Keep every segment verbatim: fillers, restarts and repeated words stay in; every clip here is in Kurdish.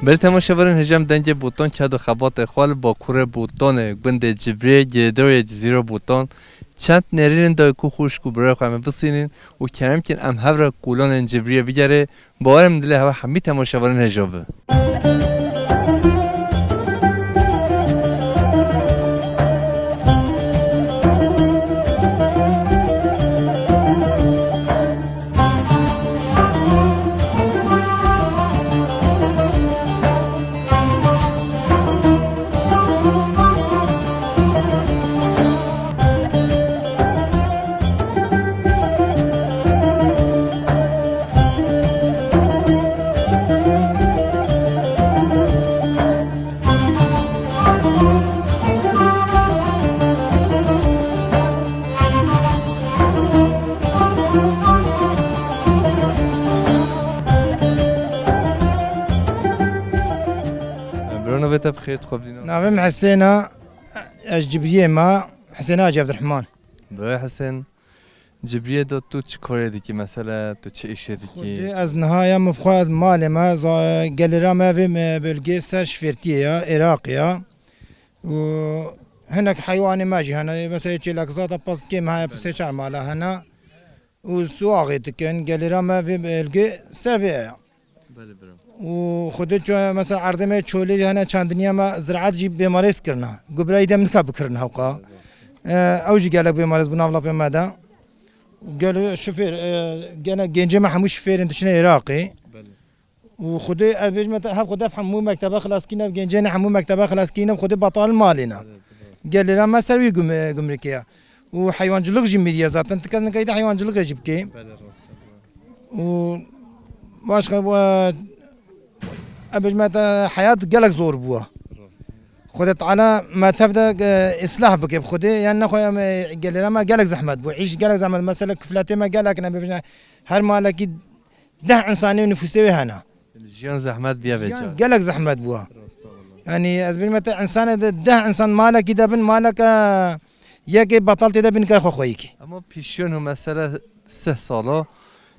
Berê temaşevanên hêja em dengê Botan ked û xebatê xwe li bakurê Botanê, gundê Cibriyê, girêdayê Cizîra Botan, çend nêrînên dayik û xwişk û birayê xwe em ê bisînin û kerem kin em hev re kolanên Cibriyê bigerê, bawer im dilê hewa hemî temaşevanên hêja bi. Bro, navê te bi xêr, tu xwe bidî. Navê min Hesên e, ez Cibriyê me, Hesên Hacî Evdirehman. Bro Hesên, Cibriyê de tu çi karê dikî, mesela tu çi îşê dikî? Xwedê ez niha ya min bi xwe malê me, za-, gelêra me vê me bölgeyê ser şifêrtiyê ya, Iraqê ya. Û hinek heywanê me jî hene, mesela çêlek zata pez kêm heye, sê çar mala hene. Û suaxê dikin, gelêra me vê bölgê ser vê ya. Belê bira. Û Xwedê ço-, mesela erdê me çolê hene çandiniya me ziraet jî bêmarêz kirine. Gubrayî dem nika bikirine hewqa. E, ew jî gelek bêmarêz bû nav lapê me de. Û gelo şifêr, e, gene gencê me hemû şifêr in diçine Iraqê. Belê. Û Xwedê ez bêjime te hev Xwedê hemû mektebe xilaskîne, ev gencê ne hemû mektebe xilaskîne, Xwedê betal malê ne. Evet, evet. Gelêra me ser wî gum-, gumrikê ye. Û heywancılık jî miriye zaten. Ti kes nikayî de heywancılıkê jî bikê. Belê, rast e. Û başka, e, em bêjime te heyat gelek zor bûye. Rast. Xwedê Teala me tev de, e, islah bike bi Xwedê. Yan nexwe em, e, gelêra me gelek zehmet bû. Îş gelek zehmet. Mesela kifletê me gelek ne bêjine her malekî deh insanê nifûsê wê hene. Jiyan zehmet bûye vê Jiyan çaxê. Gelek zehmet bûye. Rast e wele. Yanî ez bêjime te insanê de deh insan malekî de bin, maleke yekê betal tê de bin, nikay xwe xweyî kî. Ama pîşiyan û mesela sih sala,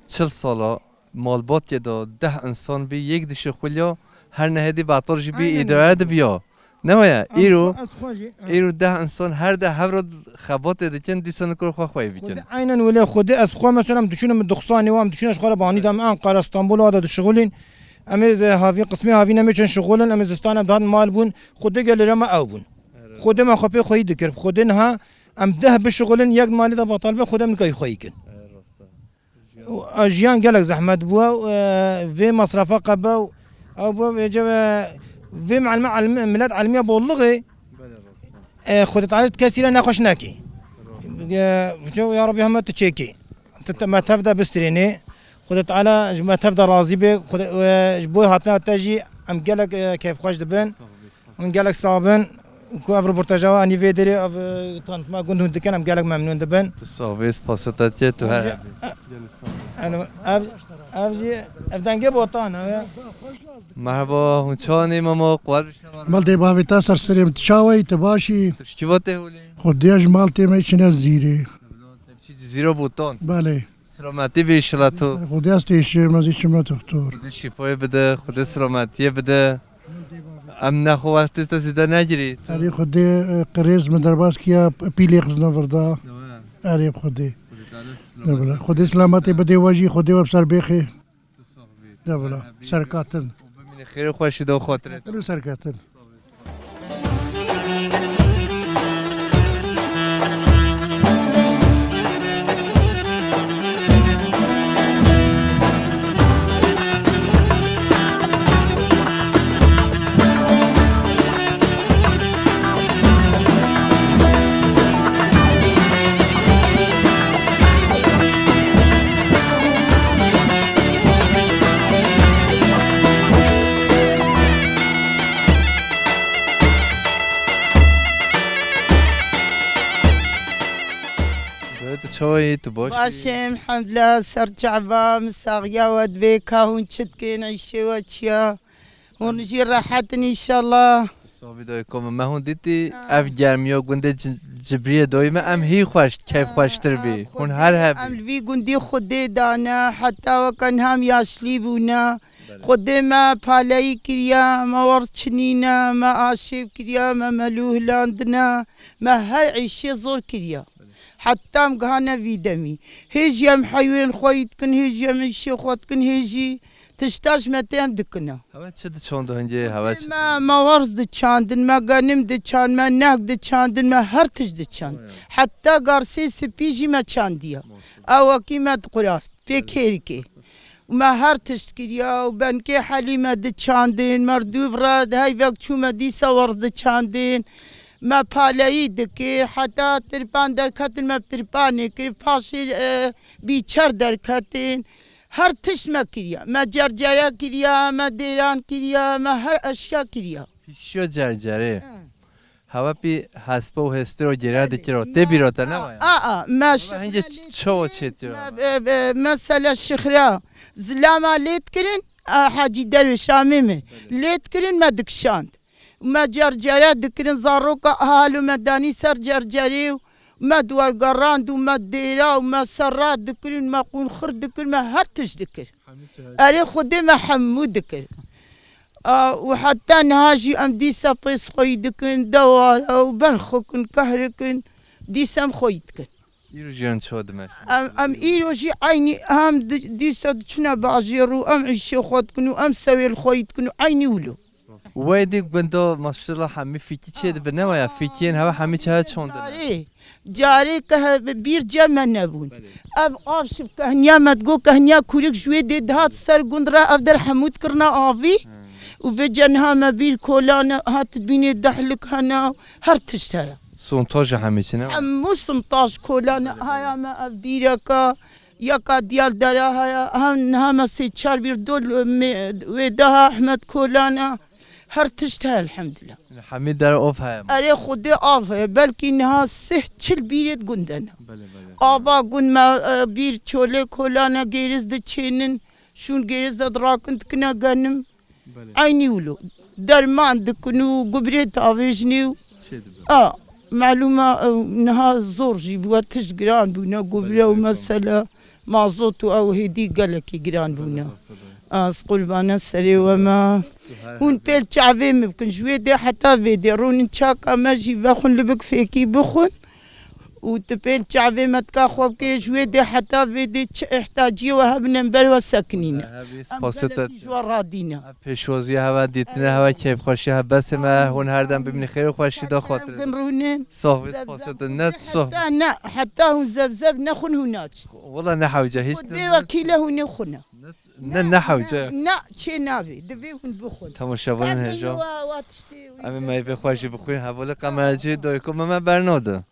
çil sala, malbatê de deh insan bî, yek dişixuliya, her nehêdî betal jî bî, Aynen îdare öyle. Dibiya. Ne waya? Em Îro, xwe, ez xwe jî, ha. Îro deh insan her de hev re xebatê dikin, dîsa nikor xwe xweyî bikin. Xwedê aynen wele, Xwedê ez xwe mesela em diçûn em dixsanê wan, em diçûn ez xwe re banî da em Ankara, Stenbol wa da dişixulîn. Em ê havî, qismê havîn em ê çin şixulin, em ê zistan em dihatin mal bûn. Xwedê gelêra me ew bûn. Evet. Xwedê me xwe pê xweyî dikir. Xwedê niha em deh bişixulin, yek malê de betal be, Xwedê em nikayî xweyî kin. Evet, rast e. Û, e, jiyan gelek zehmet bûye û, e, vê masrafa qebe û ew bûye vêce ve vê elme, elme, millet elmiya bollixê, Belê, rast e. E, Xwedê Teala kesî re nexweş nekî. Rast. E, ya Rabbi heme tu çêkî. Tu te, me tev de bistirênê. Xwedê Teala ji me tev de razî be. Xwedê, e, ji bo hatina te jî em gelek, e, keyfxweş dibin. Sağ ol. Hûn gelek sax bin ku ev reportaja we anî vê derê, ev, e, tanîtma gund hûn dikin, em gelek memnûn dibin. Tu sax bî, spasê te tê, tu her Hûn jî, hebî. Gelek sax bî. Eno, ev, ev jî, ev dengê Botan e. Merhaba, hûn çawa nî mama, qwal bişevan. Mal tê bavê te ser serê min, tu çawa yî, tu baş î? Tu ji kî ve tê holê? Xwedê ji mal tê me çine Zîrê. Te biçî Cizîra Botan. Belê. Selametî bî inşallah tu. Xwedê ez têşim, ez ê çime doktor. Xwedê şîfayê bide, Xwedê selametiyê bide. Em nexwe wextê te zêde negirî. Erê Xwedê, e, qirêz min derbas kiya, pîlê xizne virda. Erê Xwedê. Xwedê selametê bide we jî, Xwedê we bi ser bêxê. De bila, serkatin. Û bimîne xêr û xweşî de û xatirê te. Serkatin û serkatin. Dayê, tu çawa yî? Tu baş î? Baş im, elhamdulillah, ser çava, min saxiya we divê, ka hûn çi dikin, îşê we çi ya? Hûn jî rehet in înşallah. Tu sax bî dayê, ka min me hûn dîtî, Ha. Ev germiya gundê Ci-, Cibriyê dayê me, em hî xweş, keyf xweştir bî. Ha, Hûn Xwedê, her hebî. Em li vî gundî Xwedê dane, heta weke niha em yaşlî bûne. Xwedê me paleyî kiriye, me werz çinîne, me aşêv kiriye, me melû hilandine, me her îşê zor kiriye. Heta em gihane vî demî. Hê jî em heyûyên xwe yî dikin, hê jî em îşê xwe dikin, hê jî tişta ji me tê em dikine. Hewe çi diçand hingê, hewe çi? Me, me werz diçandin, me genim diçand, me nehk diçandin, me her tişt diçand. Heta garsê spî jî me çandiye. Ew wekî me diquraft, pê kêrikê. Û me her tişt kiriya û benkê helî me diçandin, merdûv re heyvek çû me dîsa werz diçandin. Me paleyî dikir, heta tirpan derketin me bi tirpanê kir, paşê, e, bîçer derketin. Her tişt me kiriya. Me cercere kiriya, me dêran kiriya, me her eşya kiriya. Pişiyo cercerê. Hı. Hewe pî hespo û hestiro gêra dikiro. Tê bîro te ne waya? A, a, me hingê çawa çêtiyo? Me, e, e, mesela şixra, zilama lê dikirin, a, Hacî Derwêş amê min. Lê dikirin me dikişand. Me cercere dikirin, zaroka ahal û me danî ser cercerê û me diwergerand û me dêra û me serra dikirin, me qûnxir dikir, me her tişt dikir. Erê Xwedê me hemû dikir. A, û heta niha jî em dîsa pês xweyî dikin, deware û berxik in, kehrik in, dîsa em xweyî dikin. Îro jî em çawa dimeşin? Em, em îro jî eynî hem di-, dîsa diçine bajêr û em îşê xwe dikin û em sewêl xweyî dikin û eynî wilo. Wê dî gundo maşallah hemî fîkî çê dibe ne waya fîkiyên hewe hemî çawa çond dine. Carê, carê ke he-, bîr ce me nebûn. Belê. Ev av şib kehniya me digo kehniya kûrik ji wê dê dihat ser gund re ev der hemû dikirina avî. Hı. Û vê ce niha me bîr kolane hat dibînê dehlik hene her tişt heye. Sontaj hemî çi ne? Hemû sontaj kolane haya me ev bîreka. Yeka diyal dera haya, hem niha me sê çar bîr dol, me, wê daha Ehmed Kolana, her tişt heye elhamdülillah. Hemî der ov heye mi? Erê Xwedê av heye, belkî niha sih çil bîrê di gundene. Belê, belê. Ava gund me, e, bîr çolê Kolana gêriz diçênin, şûn gêriz de dirakin dikine genim. Belê. Eynî wilo. Derman dikin û gubrê tavêjinê û çê dibe. A, malûma, ew niha zor jî bû, tişt giran bûne, gubre û mesela mazot û ew hêdî gelekî giran bûne. Belê, belê. Ez qurbana serê we me. Hûn pêl çavê min bikin, ji wê dê heta vê dê rûnin çaka me jî vexwin libik fêkî bixwin. Û tu pêl çavê me tika xwe bikê, ji wê dê heta vê dê çi ihtaciyê we hebin em ber we sekinîne. Em gelekî ji we radîne. Pêşwaziya heve, dîtine heve, keyfxweşiya heve, besê me, hûn her dem bimînin xêr û xweşî de xatir. Em gin rûnin. Soh bî, spasiya te, ne soh. Heta ne, heta hûn zevzev nexwin hûn naçin. Wela ne hewce, hiç. Xwedê wekîle hûn ê xwine. Ne, ne hewce. Ne, çê nabê. Divê hûn bixwin. Temaşevanên hêja. Em ê meyvê xwe jî bixwin. Hevalê kameracî doyko me, me bernade.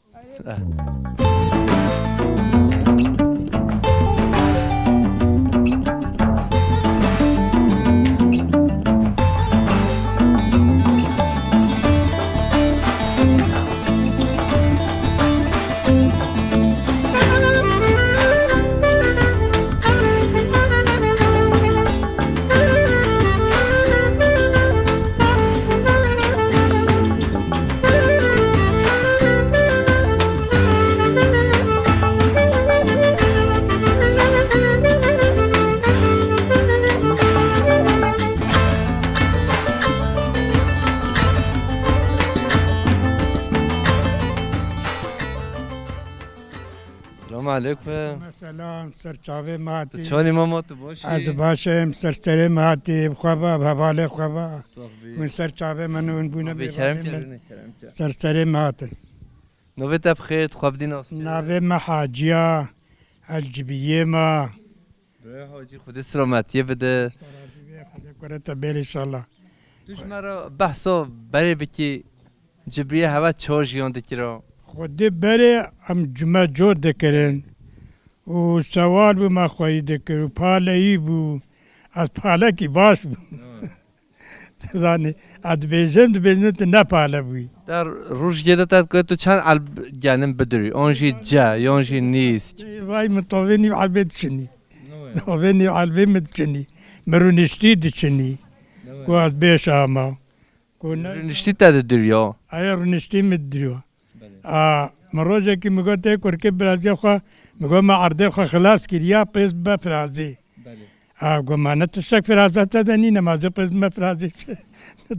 Selamu aleykum. Selam, ser çavê me hatî. Tu çawa mama, tu baş î? Ez baş im, ser serê me hatî, bi xwe ve, bi hevalê xwe ve. Soh bî. Hûn ser çavê me ne, hûn bûne mêvanê me. Kerem ke. Ser serê me hatin. Navê te bi xêr, tu xwe bidî nas. Navê me Haciya, ez cibiyê me. Birayê Hacî, Xwedê selametiyê bide. Razî bê, Xwedê kure te bêr inşallah. Tu ji me re behsa berê bikî, cibriyê hewe çawa jiyan dikira? Xwedê berê em cime cor dikirin û sewal bû me xweyî dikir û paleyî bû. Ez palekî baş bûm. Zanî, ez dibêjim, dibêjin tu ne pale bûyî. Te roj yê de te digot tu çend elb genim bidirî? An jî ce, yan jî nîsk? Vay min tovê nîv elbê diçinî. Tovê nîv elbê min diçinî. Min rûniştî diçinî. Ku ez bêş ama. Ku ne rûniştî te didiriya? Aya rûniştî min didiriya. Belê. A, min rojekî min got, tê kurkê biraziya xwe, min got, me erdê xwe xilas kiriya, pês bibe firazê. Belê. Ha, goma ne tiştek firaze te de nîne, ma zê pez me firaze çi.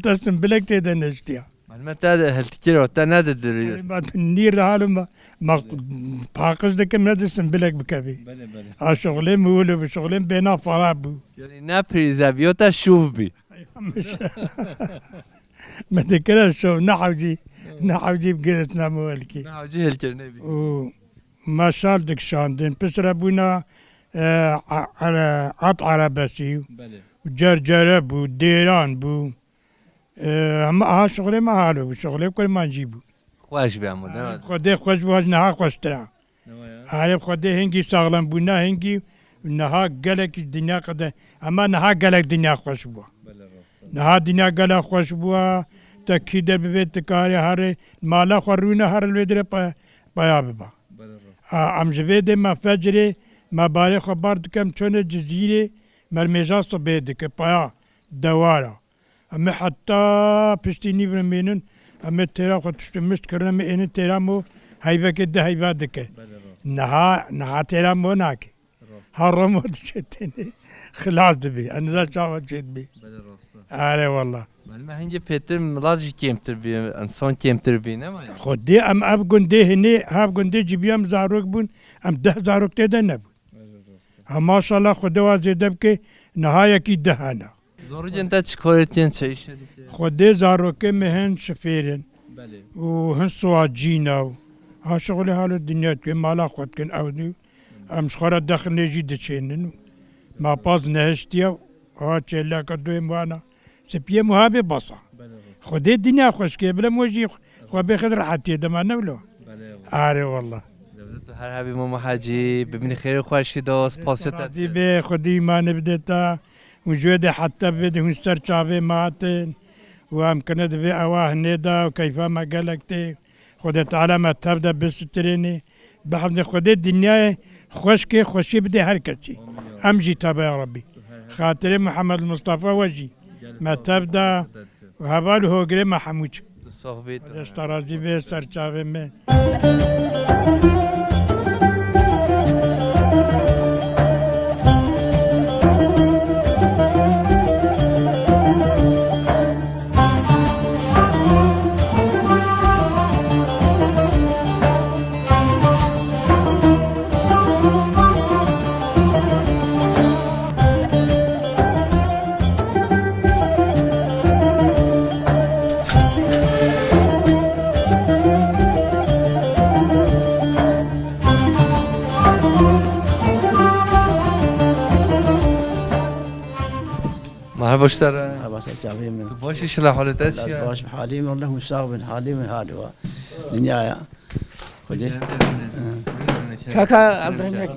Te simbilek tê de neştiya. Malme te de hiltikir o, te ne de diriyor. Ma nîr de halim ma, ma paqij dikim ne de simbilek bikevî. Bele, bele. Ha, şuxlê mi wilo bi şuxlê bêna fara bû. Yani ne prize bi, o te şûv bi. Me dikire şov, ne hewcî, ne hewcî bi giris ne mi welkî. Ne hewcî hilkir ne bi. Û ma şal dikşandin, piştre bûna, e, a-, a-, at erebesî. Bele. Û cercere bû, dêran bû. E, hema aha şuxlê me halo bû, şuxlê kurmancî bû. Xweş be hemû, değil mi? Xwedê xweş bû, niha xweştir e. Erê Xwedê hingî saxlem bû, ne hingî niha gelek dinya qede. Ema niha gelek dinya xweş bû. Bele rast e. Niha dinya gelek xweş bû. Te kî de bibê dikarê herê. Mala xwe rûne her li wê dirê pe-, peya biba. Bele rast. A, em ji vê dê me fecrê, me barê xwe bar dikem çone Cizîrê, me mêja sibê dike, peya dewara. Em ê heta piştî nîvrimînin, em ê têra xwe tişt û mişt kirin, em ê ênin têra mo heybekê di heyba dike. Belê rast. Niha, niha têra mo nake. Rast. Ha romo diçe tenê xilas dibe. Endiza çawa çêdibî. Belê rast e. Are wallah. Malime hingê pêtir milat jî kêmtir bî, insan kêmtir bî, ne ma ya? Xwedê em ev gundê hinê, hev gundê cibî em zarok bûn, em deh zarok tê de nebûn. Ha, maşallah, Xwedê wa zêde bike, niha yekî di hene. Zarokên te çi karê dikin, çi îşe dikin? Xwedê zarokê me hin şifêr in. Belê. Û hin siwacî ne û ha şixulê halo dinya dikin, mala xwe dikin ew dî. Em ji xwe re dexilê jî diçênin. Ma pas nehiştiye, ha çêleka duyê wana. Spiyê muhabê basa. Belê rast. Xwedê dinya xweşkê, bile mo jî xwe bêxid rehetiyê dema ne wilo. Belê rast. Are wallah. Dewlet tu her hebî Mama Hecî, bimînî xêr û xweşî de, spasiyê te. Razî bê, Xwedî îmanê bide te. Û ji wê de heta bê de hûn ser çavê me hatin. Û em kine divê ewa hinê de û keyfa me gelek tê. Xwedê Teala me tev de bisitirênê. Bihemdê Xwedê dinyayê xweşkê xweşî bidê her kesî. Em jî tebe ya Rabbî. Xatirê Muhammed Mustafa we jî me tev de û heval û hogirê me hemû çi. Tu sax bî, tu. Xwedê ji te razî bê, ser çavê me. Merhaba, hoş geldin. Merhaba, ser çavê min. Tu baş, inşallah, halê te çi ye? Baş, halê min, Allah sax bin, halê min, halê wa. Dinyaya. Xwedê. Kaka Abdurrahman.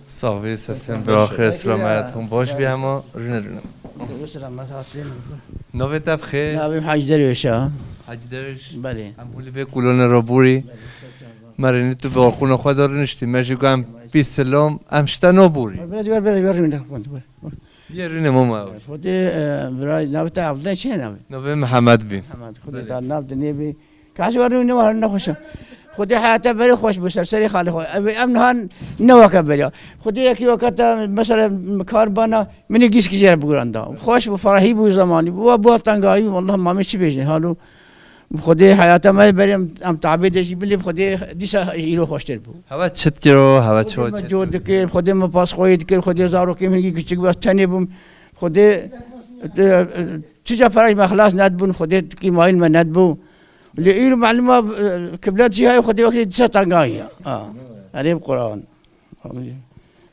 Sax bî, sesên biraxê, selamet hûn baş bî hema, rûne rûne. Selamet hatî. Navê te bi xêr? Navê min Hacî Derwêş e. Hacî Derwêş. Belê. Em hûn li vê kolonê re bûrî. Me rênî tu bi orqûna xwe de rûniştî. Me jî got em pî silam, em ji te nabûrî. Biraz ver, biraz ver, ver, ver. Yê rûnê mama. Xwedê, e, birayê navê te Abdullah çi ye navê? Navê Mihemed bî. Mihemed, Xwedê te nav dinê bî. Kes war rûnê war nexweş e. Xwedê heyata berê xweş bû ser serê xalê xwe. Ev, em niha ne weke beriya. Xwedê yekî weke te mesela kar bana minî gîskî jê re biguranda. Xweş bû, ferahî bû zemanî. Bû, bû tengahî, wallah mamê çi bêjin. Halo Bi Xwedê heyata me berê em, em tabê de jî bilê bi Xwedê dîsa îro xweştir bû. Hewe çi dikir û hewe çi Xwedê me çi cot dikir? Dikir, Xwedê me pas xweyê dikir, Xwedê zarokê min hingî kiçik bû, tenê bûm. Xwedê, e, e, çica pera ji me xilas nedibûn, Xwedê tikî mayîl me nedibû. Lê îro malûma, e, kiblet jî heye, Xwedê wekî dîsa tengahî ye. Ha. Erê bi Quran.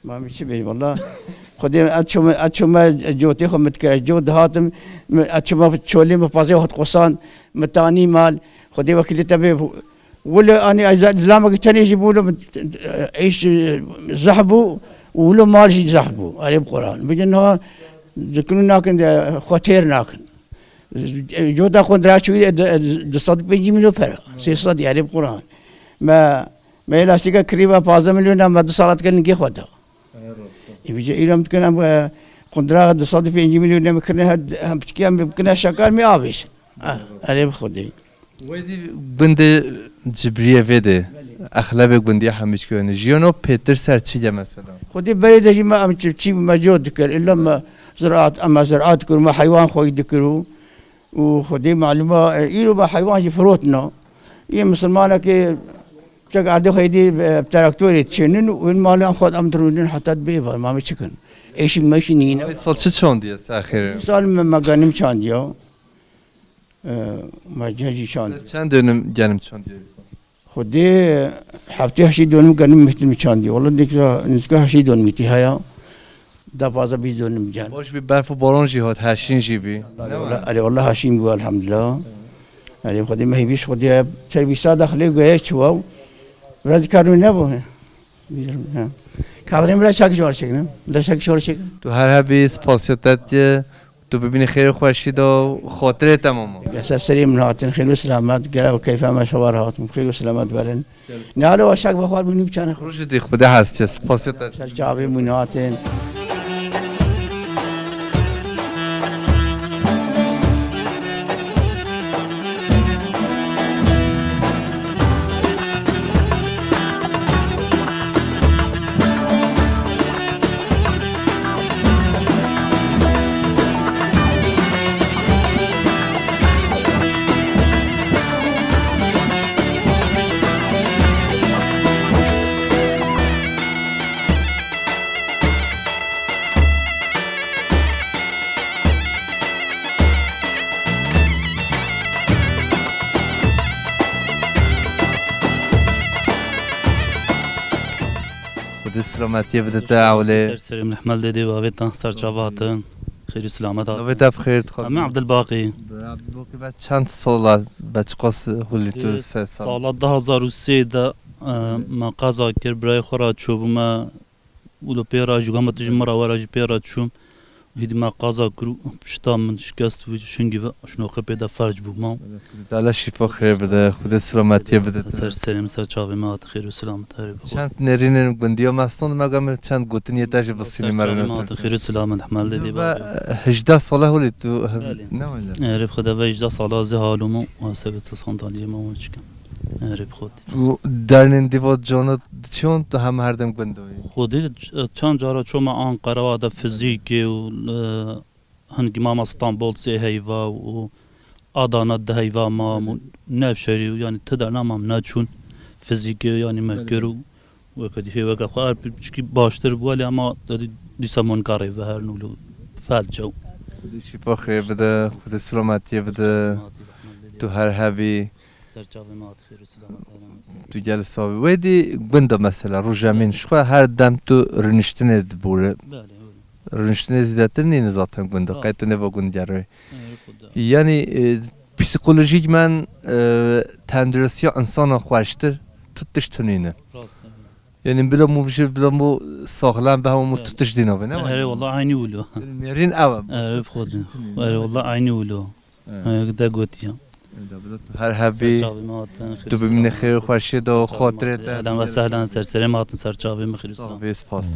Ma min çi bêjim, wela. Xwedê ez çûme, ez çûme cotê xwe min dikir, ez cot dihatim, ez çûme çolê min pazê xwe diqosan, min tanî mal. Xwedê wekîlê te bê. Wilo anî ez zilamekî tenê jî bû, wilo min, îş zehf bû, û wilo mal jî zehf bû. Erê bi Quran. Bicin niha dikin û nakin, xwe têr nakin. Cota xwe dira çûyî, di, di sed û pêncî milyon pera. Sê sed, erê bi Quran. Me Me lastîka kirî ve pazdeh milyon, em me du sala dike lingê xwe da. Ê, vîce îro em dikin, em, e, qundra du sed û pêncî milyon em kirine, her, em piçkî em bikine şakar, me avêjin. Ah, erê bi Xwedê. Wê dî bin de cibriyê vê de. exlebê gundiya Hemîçkê ne. Jiyano pêtir ser çi ye mesela? Xwedê berê de jî me em çiftçî bû, me cot dikir. Îlla me ziraat, em ziraat dikir, me heywan xweyî dikir û, û xwedê malûma, e, îro me heywan jî firotna. Yê misilmanekê çek erdê xwedî, e, bi traktorê çênin û win malê em xwed em dirûnin heta dibê va, ma me çikin. Eşî meşî nîne. Ay, sal çi çandiye ser xêrê? Sal me, me genim çandiya. E, me cejî çandiye. Çend dönüm genim çandiye? Xwedê heftê heştê dönüm genim mehtim çandiye. Wala dikra nizka heştê dönüm tî haya. Da paza bîst dönüm can. Baş bî, berf û baran jî hat, heşîn jî bî. Erê wala, erê wala heşîn bû elhamdulillah. Erê Xwedê me hîvîş Xwedê ya terbîsa daxilê goye çiwa. Biraz karnı ne bu? Bilmiyorum, ha. Kabrem biraz çakış var çekin. Biraz çakış var çekin. Tu her hebî, spasiya te diye. Tu bibînî xêr û xweşî de û xatirê te mama. Ser serê min hatin, xêr û selamet, gere û keyfa me şewar hatin, xêr û selamet berin. Ne halo aşak ve xwar bûnî biçane. Rojê dî Xwedê hez çe, spasiya te. Ser çavê min hatin. Xwedê selametiyê bide te ewlê. Ser serê min Ehmed Dêdê, bavê te, ser çava hatin. Xêr û selamet hatin. Navê te bi xêr dixwazim. Em Abdulbaqî. Abdulbaqî, be çend sala, be çiqas holî tu? Sala du hazar û sê de, e, me qeza kir, birayê xwe re çûbûme. Wilo pê re jî, gama tu ji min re were jî pê re çûm. Hîdî me qaza kir û pişta min şikest û şingî ve şinoxê pê de felc bû, ma. Dala şîfa xêr bide, Xwedê selametiyê bide te. Ser serê min, ser çavê me hate xêr û selamet, herê bi xwe. Çend nêrînên gundiya me stond, me gam çend gotiniyê te jî bisînî me re. Ser çavê me hate xêr û selamet, Ehmed Dêdê, bavê. Hejdeh sala holî tu, ne wele? Herê bi xwe de ve hejdeh sala zê halû me û hesebê te sandaliyê me wan çikim. Erê bi xwe. Û dernên dî va cana diçiyon, tu hema her dem gund de yî? Xwedê ç-, çend cara çûme Anqara, wa de fizîkê û, e, hingî mama Stenbol sê heyva û Adana di heyva mam û Nevşehirî û, yanî ti derna mam neçûn. Fizîkê, yanî me kir û weke dî hê weke xwe her piçkî baştir bû, lê ema dîsa mon karê ve her nû felç ew. Xwedê şîfa xêr bide, Xwedê selametiyê bide. Tu her hebî. Ser çavê me hat xêr û selamet, her em ser. Tu gel sax bî. Wê dî gunda mesela, rojemîn, ji xwe her dem tu rûniştinê dibûre. Belê, belê. Rûniştinê zêdetir nîne zaten gunda. Rast. Qey tu nêva gund geroyê. Erê Xwedê. Yanî, e, psîkolojîkmen, e, tenduristiya insana xweştir, tu tişt tunîne. Rast, erê. Yanî bila mû bijî, bila mû saxlem be, hema mû tu tişt dîna be, ne? Erê, wela eynî wilo. Yanî nêrîn ew e. Erê bi Xwedê. Erê, wela eynî wilo. He. He, de gotiya. Her hebî. Ser çavê me hatin, tu bimîne xêr û xweşiyê de û xatirê te. Ehlen ve sehlen, ser serê me hatin, ser çavê me xêr û selamet. Sağ ol, spas.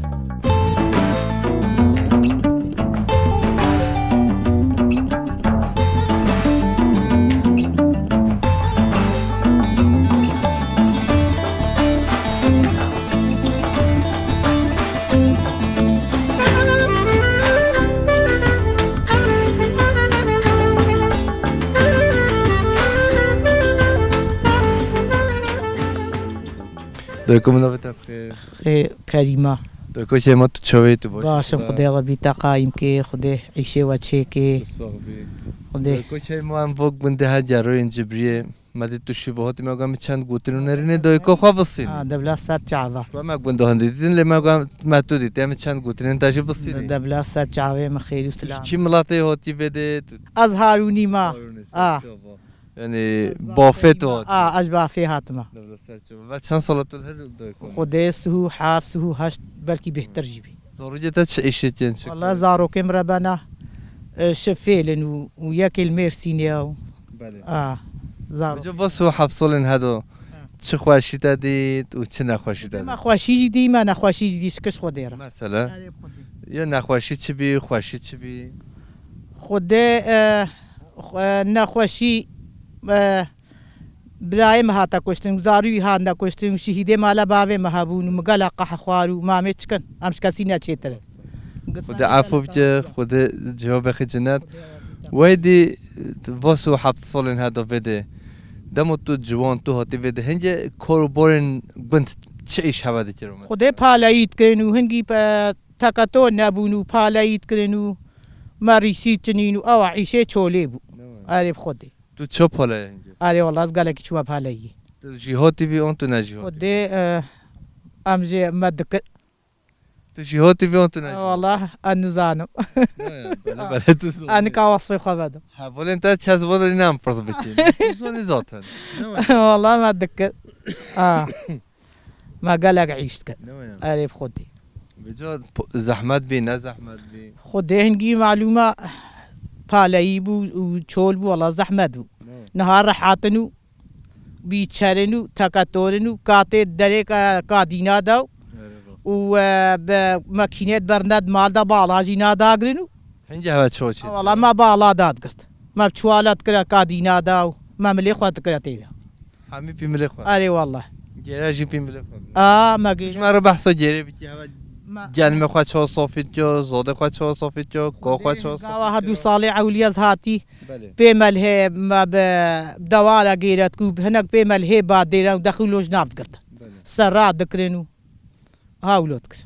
Dayko, min navê te bixêr. Xê-, Kerîma. Dayko, keyma tu çawê, tu baş? Baş im, Xwedê Rebî te qayîm kê, Xwedê îşê we çêkê. Tu sax bî. Xwedê. Dayko, keyma em vok gundê her geroyên Cibriyê. Me dî tu şî ve hatî, me got, em çend gotin û nerînê dayika xwe bisînî. Ha, de bila ser çava. Xwe me gunda hindî dîtin, lê me got, me tu dît, em çend gotinên te jî bisînî. De, de bila ser çavê me xêr û silam. Tu ji kî miletê hatî vê dê? Tu Ez Harûnî me. Harûnî, ser çava. Yanî bafê tu hatî. A, ez bafê hatime. De bila ser çava. Ve çend sala tu li her dayika? Xwedê sih û heft, sih û heşt, belkî bêhtir jî bî. Zarokê te çi îşê dikin, çi? Wala zarokê min re bena, e, şifêl in û, û yekê li Mêrsînê ye û. Belê. A, zarok. Vêca va sih û heft salên hedo, ha, çi xweşî te dît û çi nexweşî te dît? Me xweşî jî dî, me nexweşî jî dî, şikir ji Xwedê re. Mesela? Erê bi Xwedê. Ya nexweşî çi bî, xweşî çi bî? Xwedê, e, xwe-, nexweşî, e, Birayê me hate kuştin, zarûyî hatine kuştin, şehîdê mala bavê me hebûn û min gelek qehre xwar û mamê çikin, em ji kesî neçêtir in. Xwedê efû bike, Xwedê cihê bixî cinet. Wey dî vas û heft salên heta vê de. Dema tu ciwan, tu hatî vê de. Hingê kor û borên gund çi îş heve dikirin mesela? Xwedê paleyî dikirin û hingî pe-, teketor nebûn û paleyî dikirin û me rîsî çinîn û ewa îşê çolê bû. Ne were. Erê bi Xwedê. Tu çi pale ye hingê? Erê wela ez gelekî çûme paleyî. Tu jî hatî vî an tu ne jî hatî vî? Xwedê, e, em jê me dikir. Tu jî hatî vî an tu ne jî hatî vî? Wela ez nizanim. Ne ya, bele bele tu zanî. Ez nika wesfê xwe vedim. Hevalên te çi hevalên ne em pirs bikîn. Tu zanî zaten. Ne were? Wela me dikir. A. Me gelek îş dikir. Ne were? Erê bi Xwedê. Vêca po-, zehmet bî, ne zehmet bî? Xwedê hingî malûma paleyî bû û çol bû, wela zehmet bû. Ne were? Niha rehatin û bîçerin û teketorin û katê derê ka-, kadîna de û, Erê rast. û, e, bi makînê di berine di mal de bala jî nadagirin û. Hingê heve çi çê? Wela me bala dadigirt. Me bi çiwala dikira kadîna de û me milê xwe dikira tê de. Hemî pî milê xwe. Erê wela. Gêre jî pî milê xwe. A, me gêre. Tu ji me re behsa gêrê bikî, heve Me- gelmê xwe çawa safî dikiyo, zodê xwe çawa safî dikiyo, ko xwe çawa safî dikiyo. Gawa her du salê ewlî ez hatî. Belê. Pê me lihê me bi dewara gêret ku hinek pê me lihê ba dêre û dexû loj nav digirt. Belê. Serra dikirin û. Ha wilo dikir.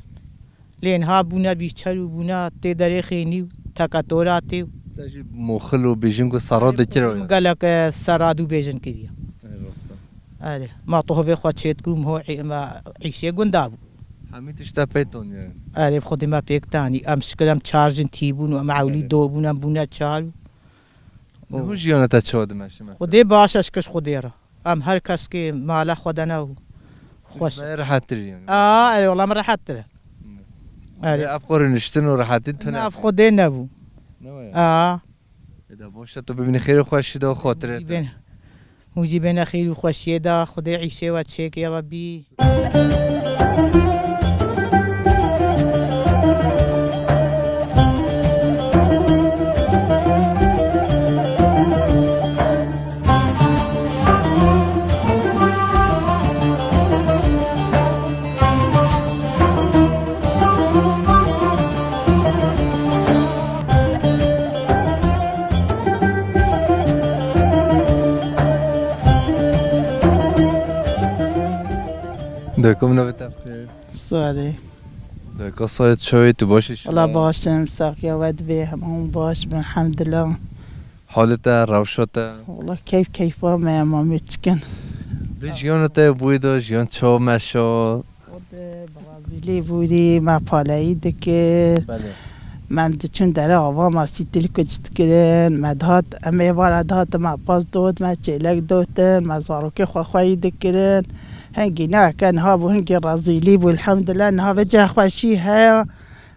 Lê niha bûne bîçer û bûne tê derê xênî û teketora tê û. Te jî moxil û bêjin ku serra dikir o ya? Gelek, e, serra dû bêjin kiriye. Ey rast e. Erê. Ma tohovê xwe çêdikir û miho ê-, ma îşê gunda bû. Hemî tişta pê toniye. Erê, bi Xwedê me pêk tanî. Em şikir em çar jin tî bûn û em ewlî Erê. do bûn, em bûne çar û. Niho jiyana te çawa dimeşe mesela? Xwedê baş e, şikir ji Xwedê re. Em her keskê mala xwe de ne û xweş. Te rehettir yani. A, erê, wela min rehettir e. Hmm. Erê. Ev qor niştin û rehetî tune. Nav Xwedê nebû. Ne were? A. Ê de baş e, tu bibînî xêr û xweşî de û xatirê te. Hûn jî bêne xêr û xweşiyê de, Xwedê îşê we çêke ya Rebbî. Dayko min navê te bixêr. Sarê. Dayko Sarê, çawa yî, tu baş î? Wela baş im, saxiya we divê hemû baş bin, elhamdulillah. Halê te, rewşa te? Wela keyf keyfa me ye, ma me çikin. Vê jiyana te bûyî de, jiyan çawa meşa? Xwedê bi razîlî bûrî, me paleyî dikir. Belê. Me em diçûn dere ava, me sîtilî kuc dikirin. Me dihat, em êvara dihat, me paz dot, me çêlek dotin, me zarokê xwe xweyî dikirin. Hingî neke niha bû, hingî razîlî bû, elhamdulillah, niha vêce xweşî heye,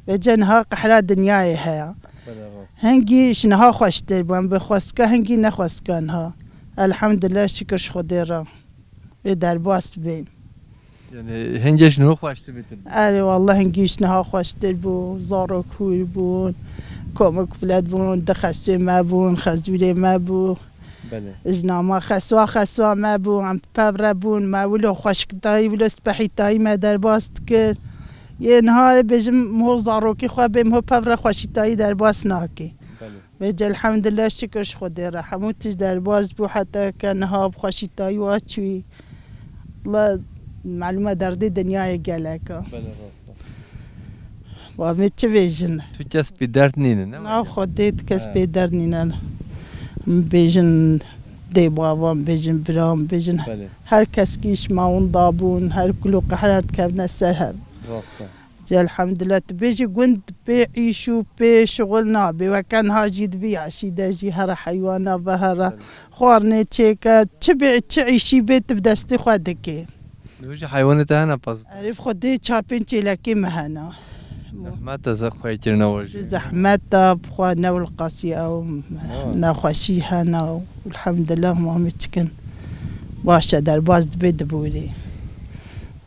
vêce niha qehra dinyayê heye. Belê rast. Hingî ji niha xweştir bû, em bi xwestka hingî nexwestka niha. Elhamdulillah, şikir ji Xwedê re. Wê derbas bê. Yani hingê ji niha xweştir bê tu? Erê, wela hingî ji niha xweştir bû. Zarok hûr bûn, komik filet bûn, di xesûyê me bûn, xezûrê me bû. Belê. Ji nama xesûa xesûa me bû, em pevre bûn, me wilo xweşikdayî, wilo spehîtayî me derbas dikir. Yê niha ê bêjim, miho zarokî xwe bê, miho pevre xweşîtayî derbas nake. Belê. Vêce elhamdulillah, şikir ji Xwedê re. Hemû tişt derbas bû, heta ke niha bi xweşîtayî wa çûyî. Wela melûm e derdê dinyayê gelek e. Belê, rast e. Wa me çi bêjin? Tu kes pê derd nîne, ne? Na, weke? Xwedê tu kes He. pê derd nîne. Em bêjin dê bavan, bêjin biran, bêjin Belê. her kes kî ji ma winda bûn, her kul û qehrer dikevne ser hev. Rast e. Elhamdulillah, tu bêjî gund pê îş û pê şixul nabê. Weke niha jî dibî yaşî de jî here heywana ve here. Belê. Xwarinê çêke, çi bê, çi îşî bê tu bi destê xwe dikê. Li wê jî heywanê te hene pez? Erê, bi Xwedê çar pênc çêlekê me hene. Zehmet e, ze xweyî kirine we jî. Zehmet e, bi xwe ne wilqasî ew Ha. nexweşî hene û elhamdulillah mamê çikin. Baş e, derbas dibê diborî.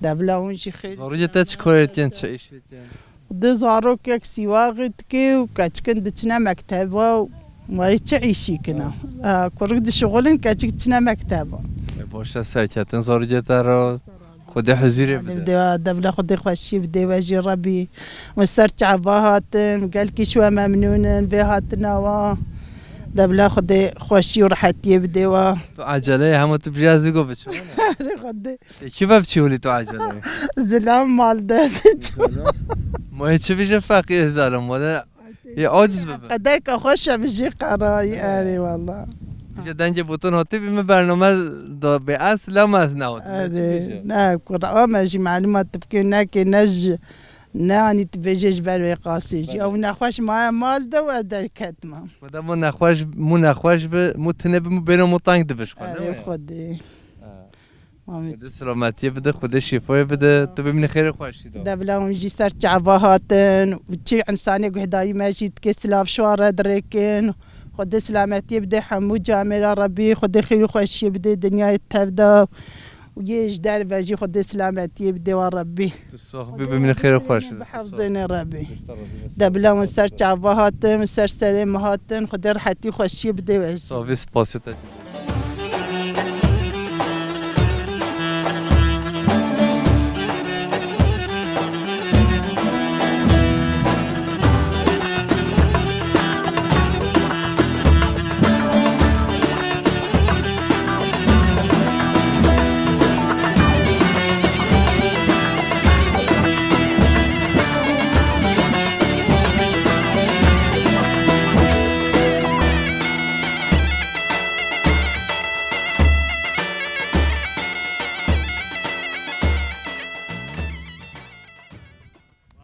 Devla hûn jî xêr. Zarokê te çi karê dikin, çi îşê dikin? Di zarokek sîwaxê dike û keçikin diçine mekteba û wayê çi îşî kine. Ha. Ha, kurik dişixulin, keçik diçine mekteba. Baş e, serketin zarokê te re. Xwedê huzurê bide. Dêwa, devla Xwedê xweşî bidê we jî Rebî. Min ser çava hatin, gelkî ji we memnûn in vê hatina we. Devla Xwedê xweşî û rehetiyê bidê we. Tu eceleyê hema tu bijî ez digo biçim. Erê Xwedê. Ê, kî ve biçî holî tu eceleyê? Zilam mal de. Ma hê çi bije feqî zalim wele. Yê aciz bibe. Qederka xweş e, bijî qerayî, erê wala. Îja dengê botan hatî bî min bername da bê ez lama ez nehat. Erê, ne kura, ama jî malûmat tu bikê nekê ne ji, ne anî tu bêjê ji ber wê qasî jî. Ew nexweş maye mal de û ez derketma. Xwedê mu nexweş, mu nexweş bi, mu tine bi, mu bêro mu teng dibiş xwe, ne? Erê Xwedê. Ha. Xwedê selametiyê bide, Xwedê şîfayê bide, tu bimînî xêrê xweşî de. Devla hûn jî ser çava hatin, û çi însanê guhdarî me jî dike silav şiwa re dirêkin. Xwedê selametiyê bide hemû camêra Rebî, Xwedê xêr û xweşiyê bide dinyayê tev de. Û yê ji derve jî Xwedê selametiyê bide wa Rebî. Tu sax bî, bimînî xêrê xweşî de. Bihefzêne Rebî. Devla hûn ser çava hatin, ser serê me hatin, Xwedê rehetî xweşiyê bide we jî. Sax bî, spasê te.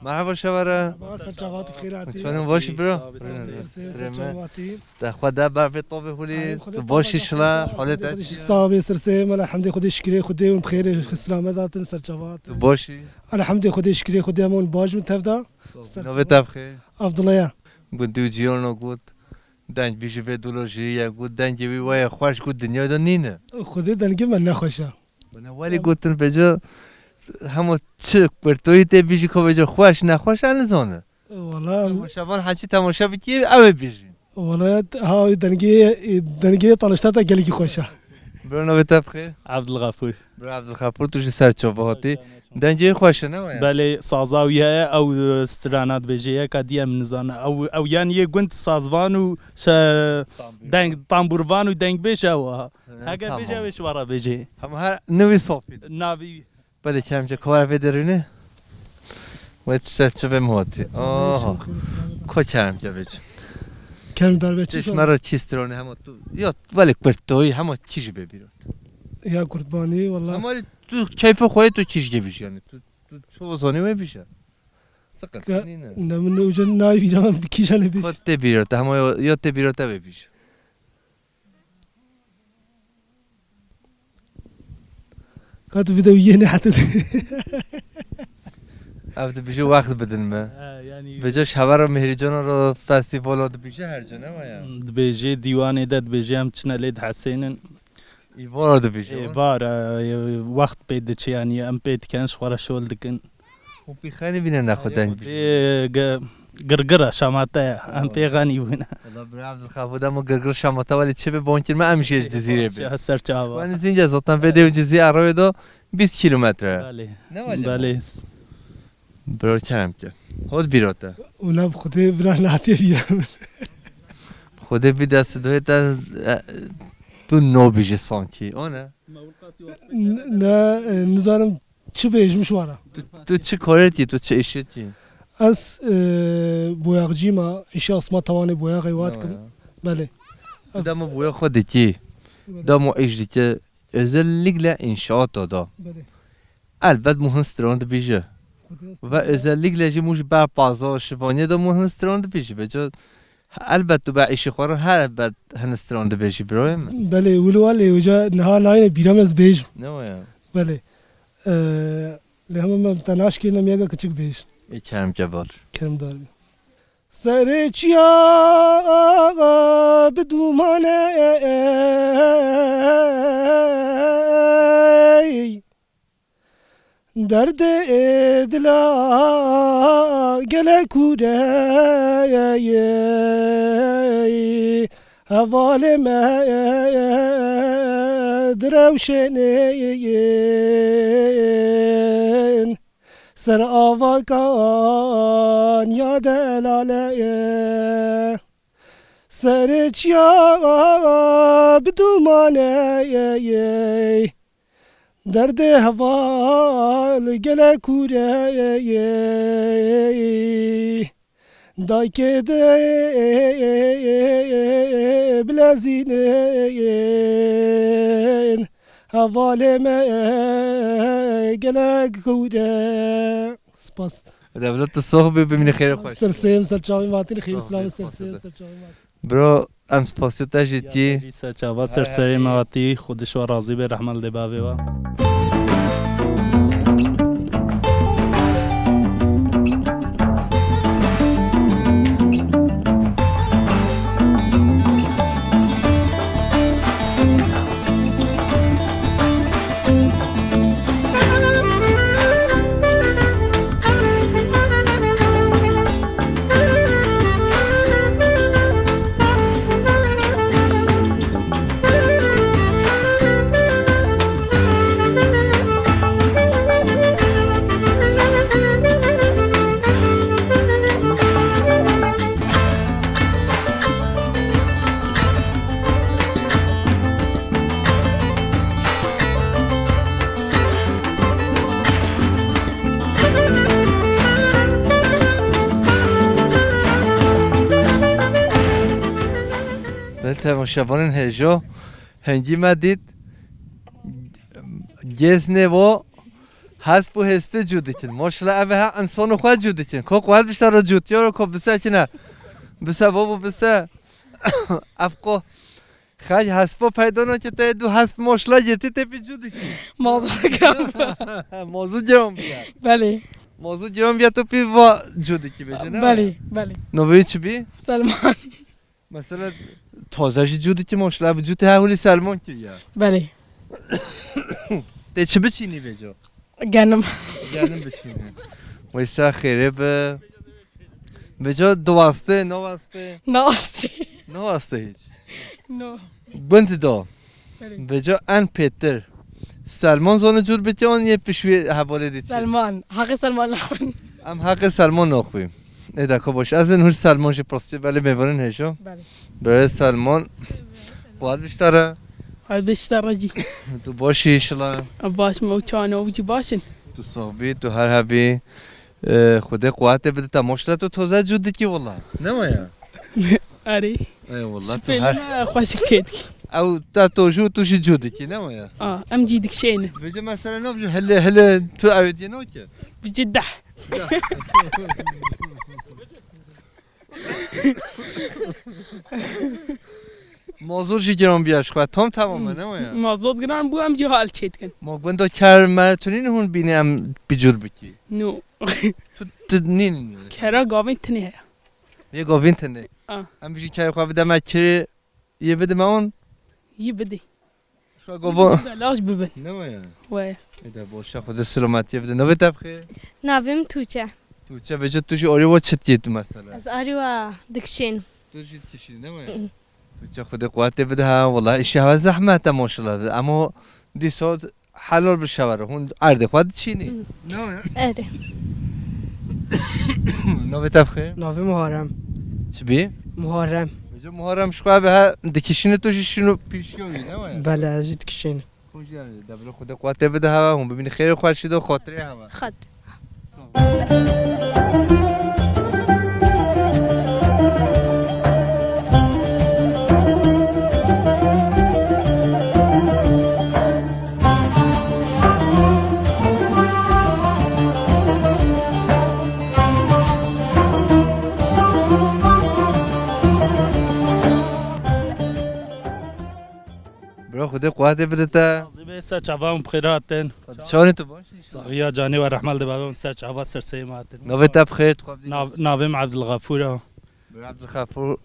Merhaba şevere. Merhaba, ser çavat û xêr hatî. Çanin baş bro. Sağ ol, sağ ol. Te xwe de ber vê tovê hulî. Tu baş î şila, halê te çi? Sağ ol, sir sê, mela hemdê Xwedê şikirê Xwedê û xêrê selamet hatin ser çavat. Tu baş î? Elhamdê Xwedê şikirê Xwedê hemû baş min tevda. Navê te bixê? Abdullah ya. Got du ciyana got. Deng bî ji vê dolojî ye, got dengê wî weye xweş, got dinya de nîne. Xwedê dengê me nexweş e. Bana welî gotin vêca hema çi kurtoyî tê bîjî ko vêca xweş nexweş e nizane. Wala. Temaşevan heçî temaşe bikî ew ê bîjî. Wala ha dengê, dengê tanişta te gelekî xweş e. Bro navê te bixê? Abdulgafur. Bro Abdulgafur tu ji ser çava hatî. Dengê xweş e ne waya? Belê saza wî heye ew strana dibêje yeka diye min nizane. Ew, ew yanî yê gund sazvan û şe, deng, tamburvan û dengbêj ew ha. Hege bêje wê ji we re bêjê. Hema her nivî sofî. Navî. Belê kerem ke kovara vê derûnê. Wê tu ser çi vê muhatî. Oho. Ko kerem ke vêç. Kerem dar vê çi. Çiş me re çi stronê hema tu. Ya welê kurtoyî hema çi ji bê bîrot. Ya kurbanî wala. Hema tu keyfê xwe tu çiş gevîj yani. Tu, tu çoğu zanî wê bîje. Sıkıntı nîne. Ne min uca nayî bîra min bi kîjanê bîr. Xwe tê bîrot. Hema ya, ya tê bîrot wê bîje. Ka tu video yê nehetûn. Ev dibêje wext bidin me. He, yanî vêca ji hevera Mihirîcana re festîvala dibêje her ca ne waya? Dibêje dîwanê de dibêje em çine lê dihesênin. Îvara dibêje. Êvar, e, wext pê diçe yanî em pê dikin ji xwe re şol dikin. Û pîxenî bîne nexwe deng bî. Ê, ge-, girgir e, şamate ye. Em pê xenî bûne. Wala bira Abdulxafû dema girgir şamate welê çi bi bon kirme em jê ji Cizîrê bi. Çi ser çava. Xwe nizîn ce zaten vê dew Cizî erewê do bîst kilometre. Belê. Ne wale. Belê. Bro kerem ke. Hot bîro te. Wala bi Xwedê bira natiye bîra min. Xwedê bî dest doyê te, e, tu nobîje sankî. O ne? N-, ne, e, nizanim. Çi bêjim ji we re? Tu, tu çi karê dikî, tu çi îşê dikî? Ez, e, boyaxcî me, îşê asma tawanê boyaxê wa dikim. Belê. Tu dema boya xwe dikî, dema îş dikî, özellikle inşaata da. Belê. Elbet mu hin stran dibêje. Ve özellikle jî mu ji ber paza şivaniyê da mu hin stran dibêje. Vêca Elbet tu be îşê xwe re her elbet hin stran dibêjî birayê min. Belê, wilo welê, uca niha nayêne bîra min ez bêjim. Ne waya? Belê. Ee, lê hema me te naşkê ne miyega kiçik bêj. Ê kerem ke bar. Kerem dar bî. Serê çiya bi dûmane. Derdê dila gelek kûr e, hevalê me Direwşênên ser avakan ya delale ye. Serê çiya bi dumane ye. Derdê heval gelek kûre ye. Dayikê de bilezînin hevalê me gelek kûr e. Spas. Dewlet tu sox bî, bimînî xêrê xweş. Ser sêm, ser çavê me hatîn, xêr Sox selav bî, ser spas sêm, bî. Ser çavê me hatîn. Bro, em spasî te jî Ya dî. Te jî ser çava, ser serê me hatî, Xwedê ji we razî be, rehmet li bavê we. Belê temaşevanên hêja, hingî me dît, gêz nêbo, hesp û hêstê cû dikin. Maşallah, ev he insano xwe cû dikin. Ko xwe bişta ro cûtiyo ro ko bise çine. Bise babo bise. Ev ko. Xey hespo peyda nake te du hesp maşallah girtî te pî cû dikî. Mazû giran. Mazû giran biya. Belê. Mazû giran biya tu pî va cû dikî bêje ne? Belê, belê. Novê çi bî? Selman. Mesela taze jî cû dikî maşallah, bi cû te hewlî Selman kiriye. Belê. Te çi biçînî bêjo? Genim. Genim biçînî. Weysa xêrê bi. Bêjo diwaste, nawaste? Nawaste. Nawaste hiç. No. Gund do. Belê. Bêjo en pêtir. Selman zane cûr bike an yê pişwê hevalê dî çi? Selman. Heqê Selman naxwin. Em heqê Selman naxwî. Ê de ko baş. Ez ên hûr Selman jî pirsî belê mêvanên hêja. Belê. Berê Selman. Xwal biştare. Xwal biştare jî. Tu baş î şila. Baş me û çane û jî baş in. Tu sax bî, tu her hebî. Ee, Xwedê quwetê bide te. Maşallah tu toze cû dikî wala. Ne waya? Erê. Ey wala tu her. Xweşik çêdikî. Ew te to jû tu jî cû dikî ne waya? A, em cî dikişênin. Bêje mesela nav jû hele hele tu ew diye ne ki? Bijî deh. Mazot jî giran biya ji xwe. Tam tamam e, ne waya? Mazot giran bû, em jî hal çêdikin. Ma gunda ker mer tunîn hûn bînî em bi cûr bikî? No. Tu, tu nîn. Kera gavên tinê heye. Yê gavên tinê. A. Em jî kerê xwe bide me kirê, yê bide me on? Yê bide. Şuwa govo. Belaş bibin. Ne waya? Waya. Ede boşa Xwedê silometiyê bide. Navê te bixêr? Navê min Tuğçe. Tuğçe, vêca tu jî arî wa çi dikî tu mesela? Ez arî wa dikişênim. Tu jî dikişînî, ne waya? Hı. Tuğçe, Xwedê quwetê bide ha, wela îşê hewa zehmet e maşallah. Emo dîsa helal bi şewere. Hûn erdê xwe diçînî. Hı. Ne waya? Erê. Navê te bixêr? Navê Muharrem. Çi bî? Muharrem. Vêca Muharrem, şuwa be ha dikişînî tu jî şûnû pîşiyo wî, ne waya? Bele, ez jî dikişînim. Hûn jî yanî, devre Xwedê quwetê bide hewa, hûn bibînî xêrê xweşî do, xotirê hewa. Xat. Bro, Xwedê quwetê bide te. Razî be, ser çava hûn bi xêr hatin. Çawanî tu baş? Saxiya canê we, rehmet li bavê hûn, ser çava ser seyê me hatin. Navê te bi xêr, tu xwe bidî. Nav-, navê min Evdilxefûr e. Bro Evdilxefûr,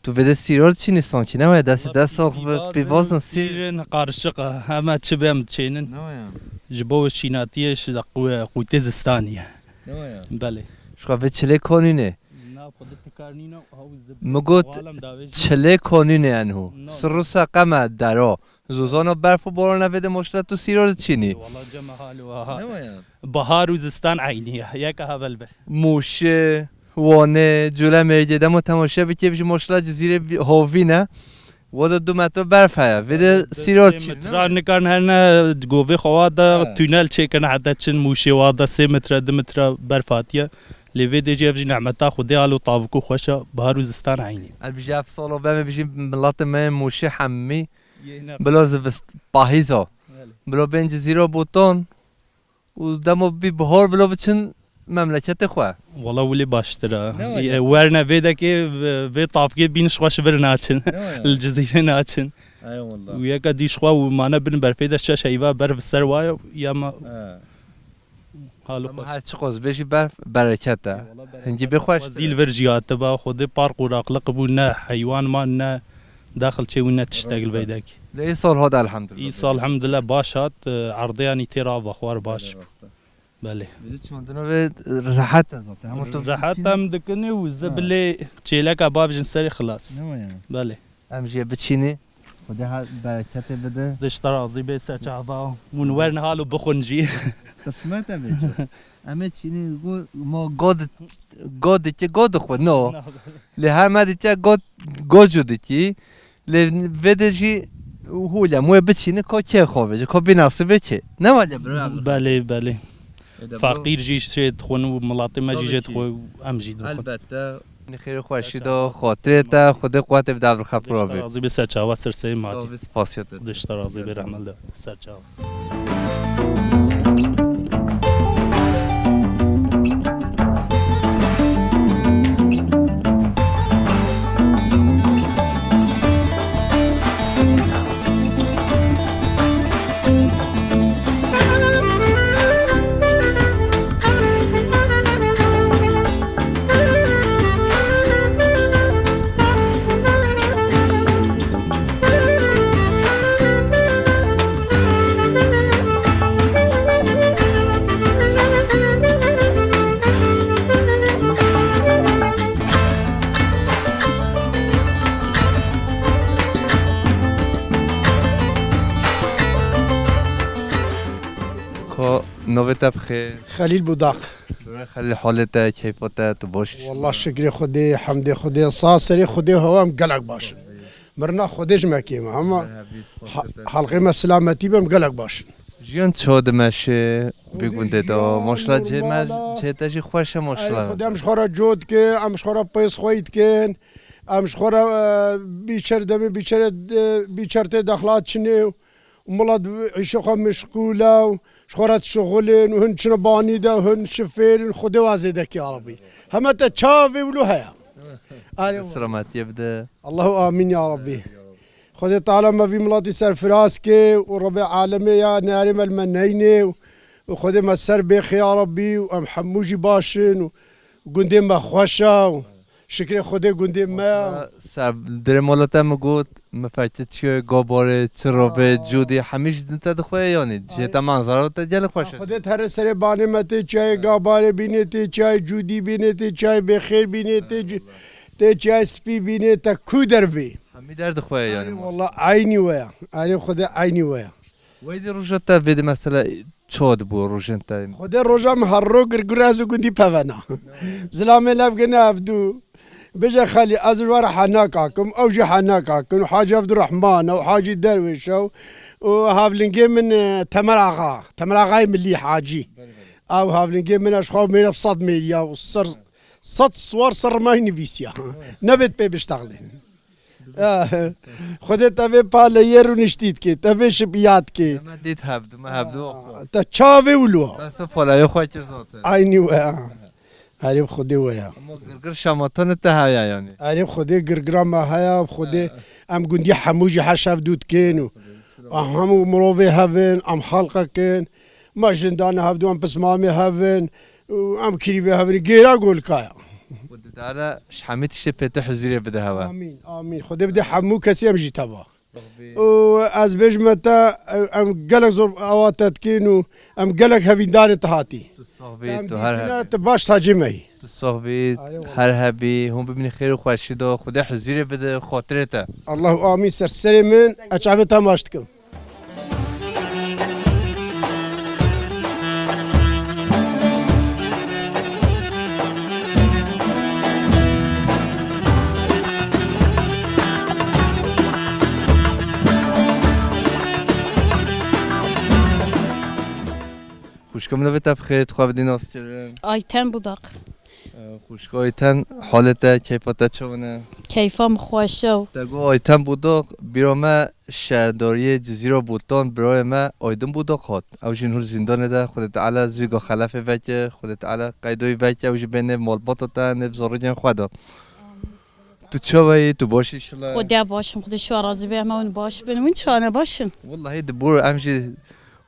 tu vêde sîror çînî sankî, ne waya? Destê te sax be, pîvazin sîr. Sîrin, qarişiq e. Heme çi bê em diçênin. Ne waya? Ji bo şînatiyê ji qu-, qûtê zistanî ye. Ne waya? Belê. Ji xwe vê çilê kanînê. Na, xwe di tikar nîne, ew zi-, Min got, hevalem davêjin. Çilê kanînê enho. No. Sirrusa qeme dero. Zozana berf û borana vê de maşallah tu sîro diçînî. Wala cem hal û aha. Ne wa ya? Bahar û zistan eynî ye. Yeka hevel be. Mûşê, Wanê, Culemêrgê, dema temaşe bikê, bijî maşallah Cizîrê bi-, hovî ne. Wa da du metro berf heye. Vê de sîro çî. Metra nikan herne govê xwe wa da tünel çêkin heta çin Mûşê wa da sê metre, du metre berf hatiye. Lê vê de jî ev jî nemeta Xwedê halo tavik û xweş e, bahar û zistan eynî. Ez bijî ev salo beme bijî milatê me Mûşê hemî Yê ne bilo zivist-, pahîza. Belê. Bilo bên Cizîra Botan û demo bî bihar bilo biçin memleketê xwe. Wala wile baştir e. Ne wale? Ye, werne vê dekê, vê, vê tavkê bîn ji xwe ji vir naçin. Ne wale? Li Cizîrê naçin. Eyvallah. Û yeka dî ji xwe û mane bin berfê de şeş heyva berf ser waye ya ma. He. Halo Ama xweş. Her çiqas bêjî berf bereket e. Eyvallah, bereket. Hingî bê xweş. Zîl vir jî hatiba, Xwedê park û raqliq bû, ne heywan man, ne daxil çê û ne tiştek li veyde kî. Lê îsal hat elhamdülillah. Îsal elhamdülillah baş hat, e, erdeyanî tê rava xwar baş. Belê, rast e. Belê. Vê çandina vê rehet e zaten. Ama tu Rehet em dikin û zibilê çêleka bavêjin serê xilas. Ne wa ya? Belê. Em jê biçînî. Xwedê ha bereketê bide. Dişta razî bê ser çava. Hûn werin hal û bixwin jî. Qismet e vêca. Em ê çînî go, ma go di-, go dike, go dixwe, no. Lê her me dike go, go cû dikî. Lê vê de jî hûl e, wê biçînî ko kê xwe vêca, ko bî nasîbê kê. Ne wale bira? Belê, belê. Ê de bo- Feqîr jî jê dixwin û milatê me jî Tabii jê ki. Dixwe û em jî dixwin. Elbette. Xêr û xweşî do, xotirê te, Xwedê quwetê bide, Abdulxefûr abi. Dişta razî bê ser çava ser seyê matî. Sağ ol, spasiya te. Dişta razî bê rehmel de ser çava. Ko navê te bi xêr? Xelîl Budaq. Birê Xelîl, halê te, keyfa te, tu baş î? Wallah şikrê Xwedê, hemdê Xwedê, sağ serê Xwedê hewa em gelek baş in. Mirina Xwedê ji me kêm e, hema Xwedê hevîst, ha-, xwedê te halqê me silametî be, em gelek baş in. Jiyan çawa dimeşe bi gundê de? Jiyan Maşallah cihê me, normal e. Cihê te jî xweş e, Erê maşallah. Xwedê em ji xwe re cot dikin, em ji xwe re pêz xweyî dikin, em ji xwe re, e, bîçer demê bîçer, e, bîçer tê dexla çinê û û milet îşê xwe meşgûl e û ji xwe re dişixulin û hin çine banî de û hin şifêr in, Xwedê wa zêde kê ya Rabbî. Heme te çavê wilo heye. Erê Xwedê selametiyê bide. Allahu amîn ya Rabbî. Xwedê Teala me vî miletî serfiraz kê û Rebbê alemê ya nerê me li me neynê û Xwedê me ser bêxê ya Rabbî û em hemû jî baş in û gundê me xweş e û Şikrê Xwedê gundê me. Ser dirê mala te min got, min fekir çiyayê Gabarê, Çirovê, Aa. Cûdî, hemî ji din te dixwe yanî. Cihê te manzara te gelek xweş e. Xwedê te here serê banê me tê çiyayê Gabarê bînê, tê çiyayê Cûdî bînê, tê çiyayê Bêxêr bînê, tê ci-, tê çiyayê Spî bînê, te ku dervê. Hemî der dixwe yanî. Erê wela eynî we ya. Erê Xwedê eynî we ya. Wey di roja te vê di mesela çawa dibû rojên te? Xwedê roja min her ro girgir ez û gundî pevena. Zilamê lev gine ev du. Bêje Xelî, ez ji we re henak akim, ew jî henak akin, û Hacî Evdurrehman e, û Hacî Derwêş e, û, û havlingê min, e, Temer Axa, Temer Axayê Milî Hacî. Belê, belê. Ew havlingê min e, ji xwe mêre bi sed mêriya û ser, sed siwar ser rimayî nivîsiya. Evet. Nebêt pê biştexlê. Eh, Xwedê te vê paleyê rûniştî dikê, te vê şipiya dikê. Me dît hevdu, me hevdu oxo. Te çavê wilo. Bes polayê xwe kir zaten. Aynî we ya. Erê Xwedê we ya. Ama girgir şamatan te heye yanî. Erê Xwedê girgira me heye, Xwedê Ha. em gundî hemû jî heş hevdu dikin û a hemû mirovê hevin, em xelqekin. Me jindane hevdu, em pismamê hevin, û em kirîvê hevin, gêra golkaya. Xwedê dare ji hemî tiştê pê te huzurê bide hewe. Amîn, amîn. Xwedê bide hemû kesî em jî teva. Û ez bêjime te, em gelek zor awa te dikin û em gelek hevîndarê te hatî. Tu sax bî, Em tu her dîtine hebî. Tu baş tacê me yî. Tu sax bî, Erê her hebî. Hûn bimînin xêr û xweşî de. Xwedê huzurê bide, xotirê te. Allahu amîn ser serê min, ez çavê te maç dikim. Min vê te bi xêr, tu xwe bidî naskirin. Ayten Budak. Ee, xwişka Ayten, halê te, keyfa te çawa ne? Keyfa min xweş e. Te got Ayten Budak, bîra me şerdariyê Cizîra Botan, birayê me Aydin Budak hat. Ew jî nûr zîndanê de, Xwedê Teala zûga xelefê veke, Xwedê Teala qeydoyî veke, ew jî bê nêv malbata te, nêv zarokên xwe de. Tu çawa yî? Tu baş î şila? Xwedê baş im, Xwedê şiwa razî be, hema hûn baş bin. Hûn çawa ne, baş in? Wellahî di bor em jî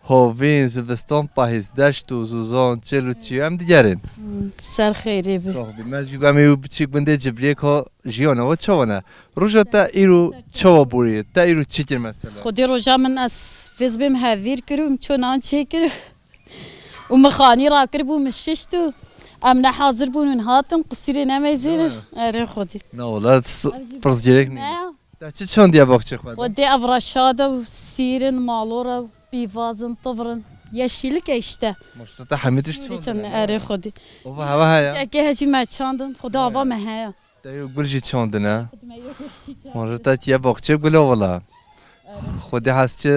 havîn, zivistan, pahîz, deşt û zûzan, çêl û çiya em digerin. Hmm, ser xêrê bi. Sax bî. Me jî got em ê biçî gundê Cibriyê ka jiyana we çawa ne? Roja te îro çawa borî? Te îro çi kir mesela? Xwedê roja min ez vêz bêm hevîr kir û min ço nan çê kir. Û min xanî rakiribû, min şişt û em ne hazir bûn, hûn hatin, qisîrê nemeyzênin. Erê xwedî. Na wala, pirs gerek nîne. Te çi çandiye baxçê xwe de? Xwedê ev reşade û sîrin, malore û pîvazin, tivrin. Yeşîlik e işte. Maşallah, te hemî tişt çandine. Erê xwedî. Ova hava heye. Eke hecî me çandin, xwedê ava me heye. Te yo gul jî çandine. Xwedî me yo gul jî çandin. Maşallah, te tiye baxçê gula wala. Xwedê hez çi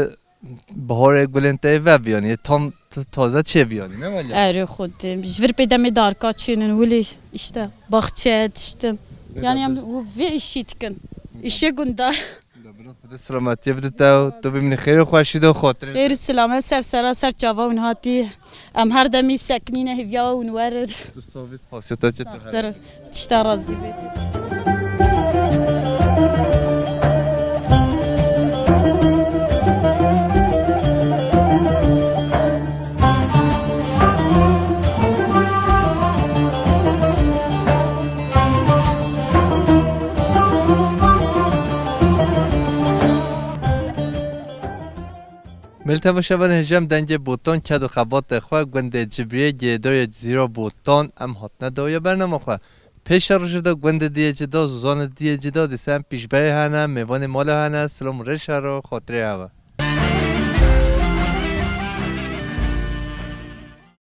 Baharê gulên te yê vebiyanî, yê tam t-, taze çêbiyanî, ne wele? Erê xwedê. Ji vir pê demê darka çênin, wilê işte baxçe tiştin. Yanî em û vê îşî dikin. Îşê gunda. Xwedê selametiyê bide te û tu bimînî xêr û xweşî de xatirê. Xêr û selamet ser sera ser çava hûn hatî. Em her demî sekinîne hêviya we hûn werin. Tu savî, xasiyeta çi tu Saxtir. Tişta razî bê. Mêl temaşevanên hêja em dengê Botan, ked û xebatê xwe, gundê Cibriyê, girêdayê Cizîra Botan, em hatine dawiya bernama xwe. Pêşerojê de gundê diyê cida, zozanê diyê cida, dîsa em pîşberê hene, mêvanê mala hene, silam û rêş hero, xatirê hewe.